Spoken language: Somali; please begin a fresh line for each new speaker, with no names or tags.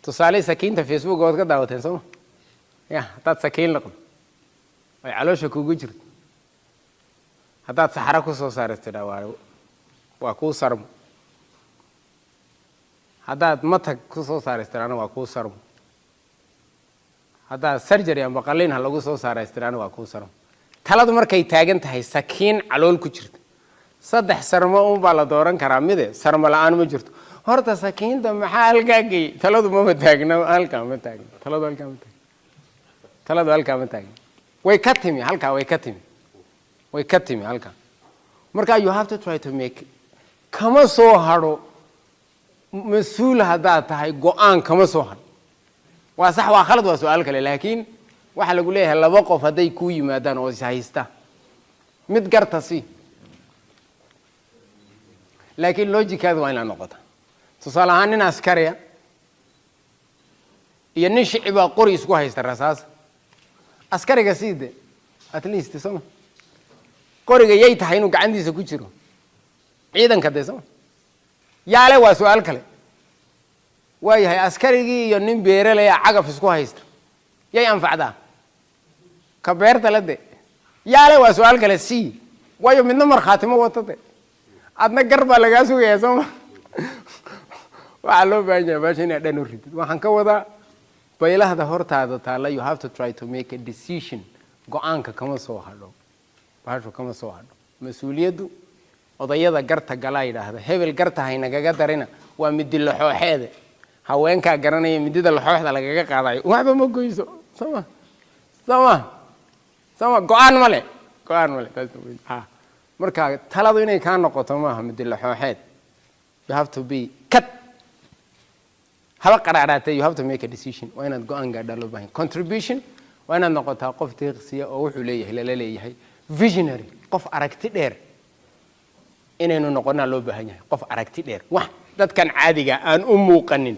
Tusaale, sakiinta Facebook waad ka daawateen, sooma? Ya, haddaad sakiin laqdo ay caloosha kugu jirto, haddaad saxaro kusoo saarto, tidhaa waa kuu sarmo. Haddaad matag kusoo saaraystiraana, waa kuu sarmo. Haddaad surgery amba qaliin ha lagu soo saaraystiraana, waa kuu sarmo. Taladu markay taagan tahay sakiin calool ku jirta, saddex sarmo unbaa la dooran karaa, mide sarmo la-aan ma jirto. Horta sakiinta maxaa halkaa geeyey? Taladu mama taagna halkaa, ma taagna taladu halkaa, ma taagna taladu halkaa, ma taagna. Way ka timi halkaa, way ka timi, way ka timi halkaa. Marka you have to try to make, kama soo hadho mas-uul haddaad tahay, go-aan kama soo hadho. Waa sax, waa khalad, waa su-aal kale. Laakiin waxaa lagu leeyahay, laba qof hadday kuu yimaadaan oo is haysta, mid garta si, laakiin logic-aada waa inaad noqota. Tusaale ahaan, nin askariya iyo nin shicibaa qori isku haysta, rasaas. Askariga sii de, at least, soma? Qoriga yay tahay inuu gacantiisa ku jiro? Ciidanka de, soma? Yaale, waa su-aal kale. Waayahay, askarigii iyo nin beeralaya cagaf isku haysta, yay anfacdaa? Ka beerta la de. Yaale, waa su-aal kale. C waayo, midna markhaati ma wato de, adna gar baa lagaa sugayaa, sooma? Waxaa loo baahan yahay baasha inaad dhan u ridid. Waxaan ka wadaa, baylahda hortaada taalla, you have to try to make a decision. Go-aanka kama soo hadho bahashu, kama soo hadho mas-uuliyaddu. Odayada garta galaa yidhaahda, "Hebel garta haynagaga darina, waa midi laxooxeede." Haweenkaa garanaya midida laxooxda lagaga qaadayo, waxba ma goyso, soma? Soma? Soma? Go-aan ma le, go-aan ma le. Ha, marka taladu inay kaa noqoto maaha midi laxooxeed. You have to be cut, haba qaraaraatay, you have to make a decision. Waa inaad go-aan gaadhaa loo baahan. Contribution, waa inaad noqotaa qof deeqsiya oo wuxuu leeyahay lala leeyahay. Visionary, qof aragti dheer inaynu noqonaa loo baahan yahay. Qof aragti dheer, wax dadkan caadiga aan u muuqanin.